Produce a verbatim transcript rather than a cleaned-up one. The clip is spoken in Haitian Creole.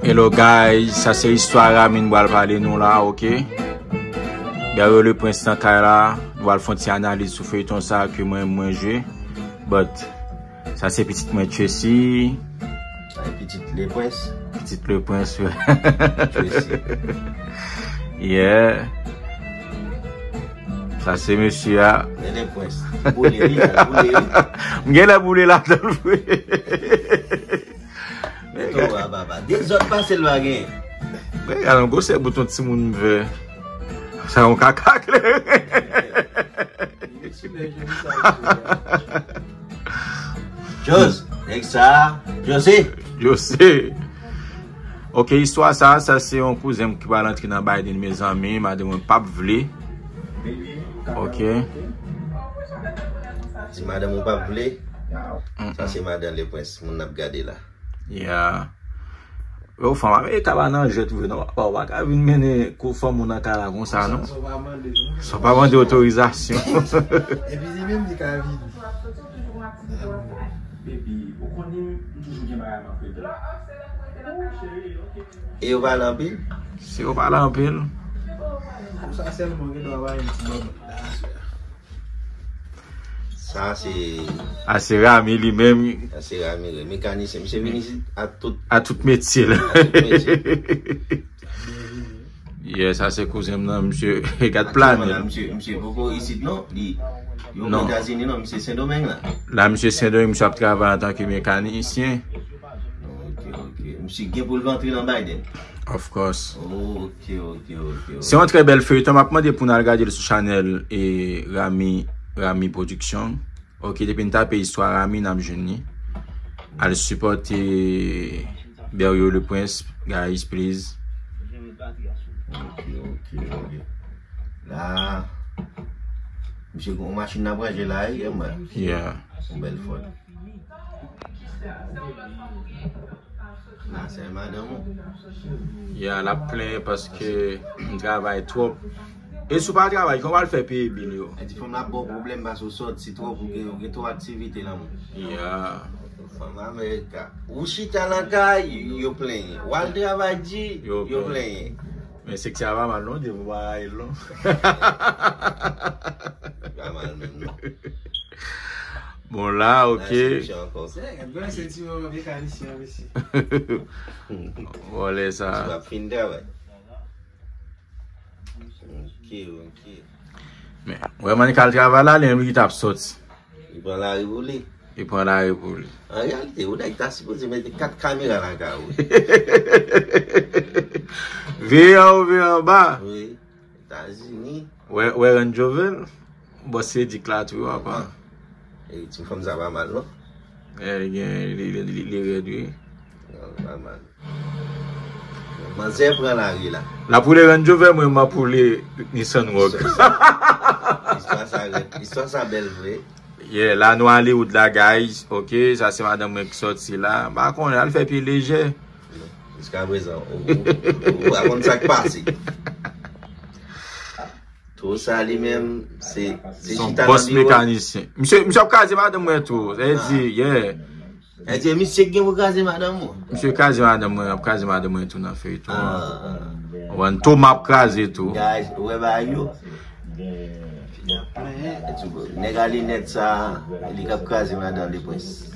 Hello guys, sa se istwa Rami m pral pale nou la, ok? Beryo le Prince nan kay la, nou pral fè yon ti analiz sou feyton sa ke mwen, mwen jwe. But, sa se pitit mwen Tracy. Sa e pitit le Prince. Pitit le Prince, wi. Tracy. Yeah. Sa se mesye a. Men le Prince. Boule, wi, boule, wi. M genlè boule ladan l vre. Men tou a papa. Dezòd pase l pa gen. Men gade yon gwosè bouton timoun vè. Sa yon kaka kleren. Jose, nèg sa, Jose. Jose. Ok, istwa sa, sa se yon kouzen m ki pral antre nan Biden, mezanmi, madanm mwen p ap vle. Ok. Si madanm ou p ap vle, sa se madanm le Prince, moun n ap gade la. Yeah. Yo, fanm Amerik pa nan jwèt vre non, papa, ou pa ka vin mennen kou fanm ou nan kay la konsa non. Sa w pa mande non. Sa w pa mande otorizasyon. Epi li menm li ka vini. Baby, ou konnen m toujou gen bagay m ap regle. Oh, cheri, ok. E yo pale anpil? Si yo pale anpil. Konsa sèlman gen dwa bay yon ti bòbòt la, aswè a. Sa se A se Rami li menm. Sa se Rami, wi. Mekanisyen. Misye vin isit a tout, a tout metye l. A tout metye. Yeah, sa se kouzen m nan, misye. Gad plane. Aktyèlman la, misye, misye poko isit non. Li, yo non. Etazini non, misye Sendomeng la. La, misye Sendomeng, misye ap travay antanke mekanisyen. Ok, ok. Misye gen pou l antre nan Biden. Of course. Ok, ok, ok, ok. Se yon trè bèl feyton. M ap mande pou n al gade l sou chanèl e Rami, Rami Production. Ok, depi n tape istwa Rami, n ap jwenn li. Al sipòte Beryo le Prince, guys, please. Ok, ok, ok. La, misye gon machin nan branje la, wi, mwen. Yeah. Yon bèl fòt. Nan sè madanm ou. Ya, l ap plenyen paske m travay twòp. E si w pa travay, kòman w al fè peye bil yo? E di fanm la ba w pwoblèm paske w sòti twòp, ou gen, ou gen twòp aktivite nan mond. Ya. Fanm Amerika. Ou chita nan kay, yo plenyen. W al travay di, yo plenyen. Men seksy a pa mal non, depi w pa rayi l non. Pa mal menm non. Bon, la, ok. Bon, lè sa. Misye ap fin travay. Ok, ok. Men, wè, mannik al travay la, li menm li t ap sòti. Li pran lari pou li. Li pran lari pou li. An reyalite, ou nèg ta sipoze mete kat kamera lakay ou. Veye anwo, veye anba. Wi. Etazini. Wè, wè Range Rover. Bòs se dik la tou, papa. E ti fanm sa pa mal, non? E, li gen, li, li, li, li rèd, wi. Non, pa mal. Manzè pran lari la. L ap woule Range Rover, mwen, m ap woule Nissan Rogue. Istwa sa rèd. Istwa sa bèl vre. Yeah, la nou Hollywood la, guys. Ok, sa se madanm mwen ki sòti la. M pa konnen, al fè pye lejè. Jiskaprezan, ou, ou, ou pa konn sa k pase. Tou sa li menm, se, se chita nan biwo. Bòs mekanisyen. Misye, misye ap kraze madanm mwen tou. Sa vle di, yeah. Sa vle di, misye gen pou kraze madanm ou. Misye kraze madanm mwen, ap kraze madanm mwen tou nan feyton an. Ou konprann, Toma ap kraze tou. Guys, ou wè bagay yo? Nèg a linèt sa, li k ap kraze madanm li, Prince.